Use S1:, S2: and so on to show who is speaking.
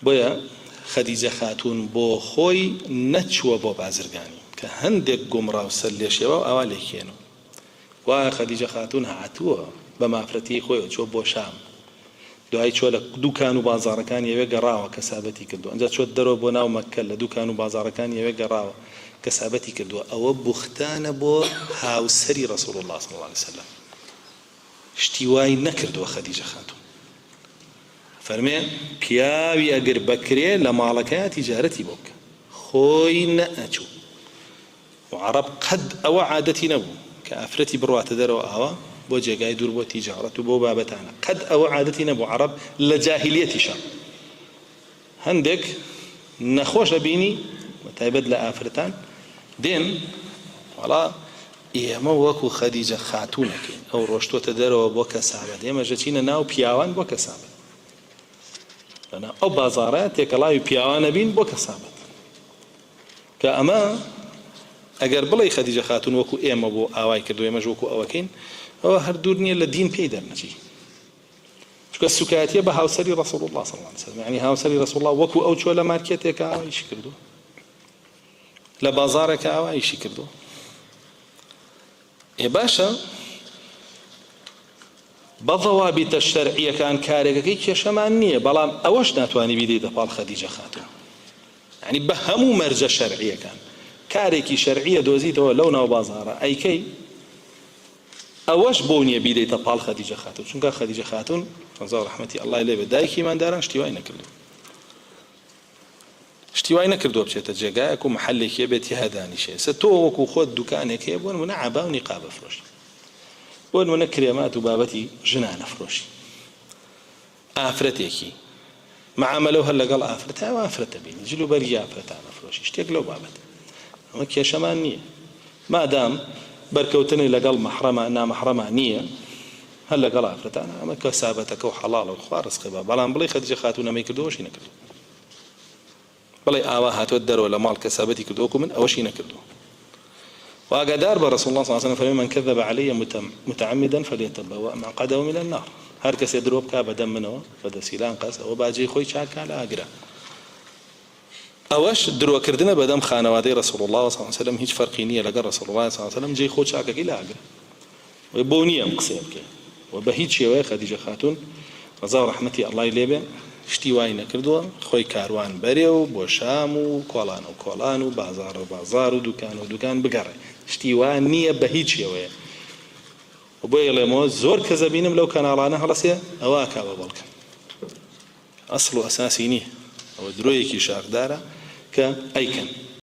S1: بۆیە خەدیجە خاتوون بۆ خۆی نەچووە بۆ بازرگانی کە هەندێک گومڕا و سەر لێشێواو ئاوا لێکێن و گوایە خەدیجە خاتوون هاتووە بە مافرەتیی خۆیەوە چووە بۆ شام دوایی چووە لە دوکان و بازاڕەکانی ئەوێ گەڕاوە کەسابەتی کردووە ئەنجا چووە دەرەوە بۆ ناو مەککە لە دوکان و بازاڕەکانی ئەوێ گەڕاوە کەسابەتی کردووە ئەوە بوختانە بۆ هاوسەری رسول اللە صلی اللە علیە وسلم شتی وای نەکردووە خەدیجە خاتوون فەرمێ پیاوی ئەگر بەکرێ لە ماڵەکەیا تیجارەتی بۆ بکە خۆی نەئەچوو و عەڕەب قەد ئەوە عادەتی نەبوو کە ئافرەتی بڕواتە دەرەوە ئاوا بۆ جێگای دوور بۆ تیجارەت و بۆ بابەتانە قەد ئەوە عادەتی نەبوو عەڕەب لە جاهیلیەتیشا هەندێک نەخۆش ئەبینی بە تایبەت لە ئافرەتان دێن وەڵا ئێمە وەکو خەدیجە خاتوونەکەین ئەو ڕۆشتۆتە دەرەوە بۆ کەسابەت ئێمە ژەچینە ناو پیاوان بۆ کەسابەت لەناو ئەو بازاڕە تێکەڵاوی پیاوانە بین بۆ کەسابەت کە ئەمە ئەگەر بڵێی خەدیجە خاتوون وەکو ئێمە بۆ ئاوای کردو ئێمەش وەکو ئەوەکەین ئەوە هەر دوور نییە لە دین پێی دەرنەچی چونکە سوکایەتیە بە هاوسەری رسول اللە صلی اللە علیه وسلم یعنی هاوسەری رسول اللە وەکو ئەو چوە لە مارکێتێکە ئاوا ئیشی کردووە لە بازارێکە ئاوا ئیشی کردووە ئێ باشە بە ضوابطە شەرعیەکان کارێکەکەی کێشەمان نییە بەڵام ئەوەش ناتوانانی بیدەیتە پاڵ خەدیجە خاتوون یعنی بە هەموو مەرجە شەرعیەکان کارێکی شەرعیە دۆزیتەوە لەو ناو بازارە ئەیکەی ئەوەش بۆو نیە بیدەیتە پاڵ خەدیجە خاتوون چونکە خەدیجە خاتوون ڕەزاو ڕەحمەتی اللە ی لێ بێت دایکی ئیمانداران شتی وای نەکردووە شتی وای نەکردووە بچێتە جێگایەک و محلێکی هەبێت تیا دانیشێ سە تۆ وەکو خۆت دوکانێک هەیە بۆ نمونە عەبا و نیقاب ئەفرۆشی بۆ نمونە کرێمات و بابەتی ژنانە فرۆشی ئافرەتێکی معامەلەو هەر لەگەڵ ئافرەتە ئەو ئافرەتە بینی جل و بەرگی ئافرەتان ئەفرۆشی شتێک لەو بابەتە ئەمە کێشەمان نییە مادام بەرکەوتنی لەگەڵ مەحرەمە نامەحرەمە نییە هەر لەگەڵ ئافرەتان ئەمە کەسابەتەکە و حەڵاڵە و خوا ڕزقی با بەڵام بڵێ خەدیجە خاتوون ئەمەی کردووە ئەوەشی نەکردووە بڵێ ئاوا هاتووە دەرەوە لە ماڵ کەسابەتی کردووە وەکو من ئەوەشی نەکردووە و ئاگادار بە رسول الله صلی الله علیه و سلم فەرمی من كذب علی متعمدا فلیتبوأ مقعده من النار هەر کەسێ درۆ بکا بەدەم منەوە بە دەسیلان قەس ئەوە با جێی خۆی چاک کا لە ئاگرا ئەوەش درۆکردنە بەدەم خانەوادەی رسول الله صلی الله علیه و سلم هیچ فەرقی نییە لەگەڵ رسول الله صلی الله علیه و سلم جێی خۆ چاکەکەی لە ئاگرا و بۆ نییە ئەم قسەیە بکەین و بە هیچ شێوەیە خەدیجە خاتوون ڕەزا و ڕەحمەتی ئەڵای لێبێ شتی وای نەکردووە خۆی کاروان بەرێ و بۆ شام و کۆڵان و کۆڵان و بازاڕ و بازاڕ و دوکان و دوکان بگەڕێ شتی وا نییە بە هیچ شێوەیە و بۆیە ئەڵێمەوە زۆر کەس ئەبینم لەو کەناڵانە هەڵەسێ ئەوە ئەکا بە بەڵگە ئەسڵ و ئەساسی نییە ئەوە درۆیەکی شاخدارە کە ئەیکەن.